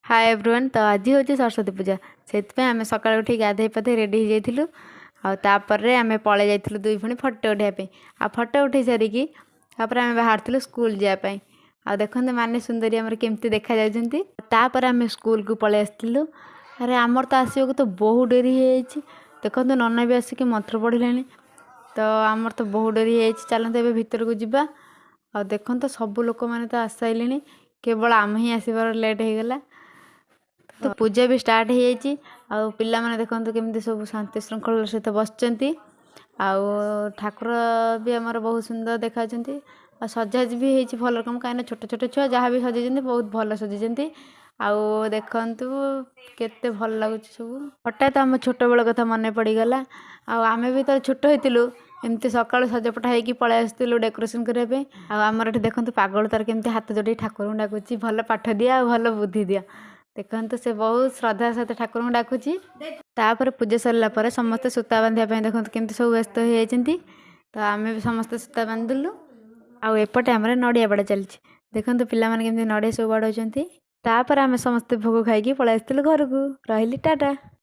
ହାଏ everyone. ତ ଆଜି ହେଉଛି ସରସ୍ୱତୀ ପୂଜା। ସେଥିପାଇଁ ଆମେ ସକାଳୁ ଉଠି ଗାଧେଇ ପାଧେଇ ରେଡ଼ି ହେଇଯାଇଥିଲୁ। ଆଉ ତାପରେ ଆମେ ପଳେଇ ଯାଇଥିଲୁ ଦୁଇ ଭଉଣୀ ଫଟୋ ଉଠାଇବା ପାଇଁ। ଆଉ ଫଟୋ ଉଠେଇ ସାରିକି ତାପରେ ଆମେ ବାହାରିଥିଲୁ ସ୍କୁଲ ଯିବା ପାଇଁ। ଆଉ ଦେଖନ୍ତୁ ମାନେ ସୁନ୍ଦରୀ ଆମର କେମିତି ଦେଖାଯାଉଛନ୍ତି। ତାପରେ ଆମେ ସ୍କୁଲକୁ ପଳେଇ ଆସିଥିଲୁ। ଆରେ, ଆମର ତ ଆସିବାକୁ ତ ବହୁତ ଡେରି ହେଇଯାଇଛି। ଦେଖନ୍ତୁ, ନନା ବି ଆସିକି ମନ୍ତ୍ର ପଢ଼ିଲେଣି। ତ ଆମର ତ ବହୁତ ଡେରି ହେଇଯାଇଛି। ଚାଲନ୍ତୁ, ଏବେ ଭିତରକୁ ଯିବା। ଆଉ ଦେଖନ୍ତୁ, ସବୁ ଲୋକମାନେ ତ ଆସିସାରିଲେଣି, କେବଳ ଆମେ ହିଁ ଆସିବାର ଲେଟ୍ ହେଇଗଲା। ତ ପୂଜା ବି ଷ୍ଟାର୍ଟ ହେଇଯାଇଛି। ଆଉ ପିଲାମାନେ ଦେଖନ୍ତୁ କେମିତି ସବୁ ଶାନ୍ତି ଶୃଙ୍ଖଳାର ସହିତ ବସିଛନ୍ତି। ଆଉ ଠାକୁର ବି ଆମର ବହୁତ ସୁନ୍ଦର ଦେଖାଯାଉଛନ୍ତି। ଆଉ ସଜାସଜି ବି ହେଇଛି ଭଲ ରକମ, କାହିଁକିନା ଛୋଟ ଛୋଟ ଛୁଆ ଯାହା ବି ସଜେଇଛନ୍ତି, ବହୁତ ଭଲ ସଜେଇଛନ୍ତି। ଆଉ ଦେଖନ୍ତୁ, କେତେ ଭଲ ଲାଗୁଛି ସବୁ। ହଠାତ୍ ଆମ ଛୋଟବେଳ କଥା ମନେ ପଡ଼ିଗଲା। ଆଉ ଆମେ ବି ଯେତେବେଳେ ଛୋଟ ହେଇଥିଲୁ, ଏମିତି ସକାଳୁ ସଜପଟା ହେଇକି ପଳେଇ ଆସୁଥିଲୁ ଡେକୋରେସନ୍ କରିବା ପାଇଁ। ଆଉ ଆମର ଏଠି ଦେଖନ୍ତୁ, ପାଗଳ ତାର କେମିତି ହାତ ଯୋଡ଼ିକି ଠାକୁରଙ୍କୁ ଡାକୁଛି, ଭଲ ପାଠ ଦିଅ ଆଉ ଭଲ ବୁଦ୍ଧି ଦିଅ। ଦେଖନ୍ତୁ, ସେ ବହୁତ ଶ୍ରଦ୍ଧା ସହିତ ଠାକୁରଙ୍କୁ ଡାକୁଛି। ତାପରେ ପୂଜା ସରିଲା ପରେ ସମସ୍ତେ ସୂତା ବାନ୍ଧିବା ପାଇଁ ଦେଖନ୍ତୁ କେମିତି ସବୁ ବ୍ୟସ୍ତ ହେଇଯାଇଛନ୍ତି। ତ ଆମେ ବି ସମସ୍ତେ ସୂତା ବାନ୍ଧିଲୁ। ଆଉ ଏପଟେ ଆମର ନଡ଼ିଆ ବାଡ଼ା ଚାଲିଛି। ଦେଖନ୍ତୁ, ପିଲାମାନେ କେମିତି ନଡ଼ିଆ ସବୁ ବାଡ଼ଉଛନ୍ତି। ତାପରେ ଆମେ ସମସ୍ତେ ଭୋଗ ଖାଇକି ପଳେଇ ଆସିଥିଲୁ ଘରକୁ। ରହିଲି, ଟାଟା।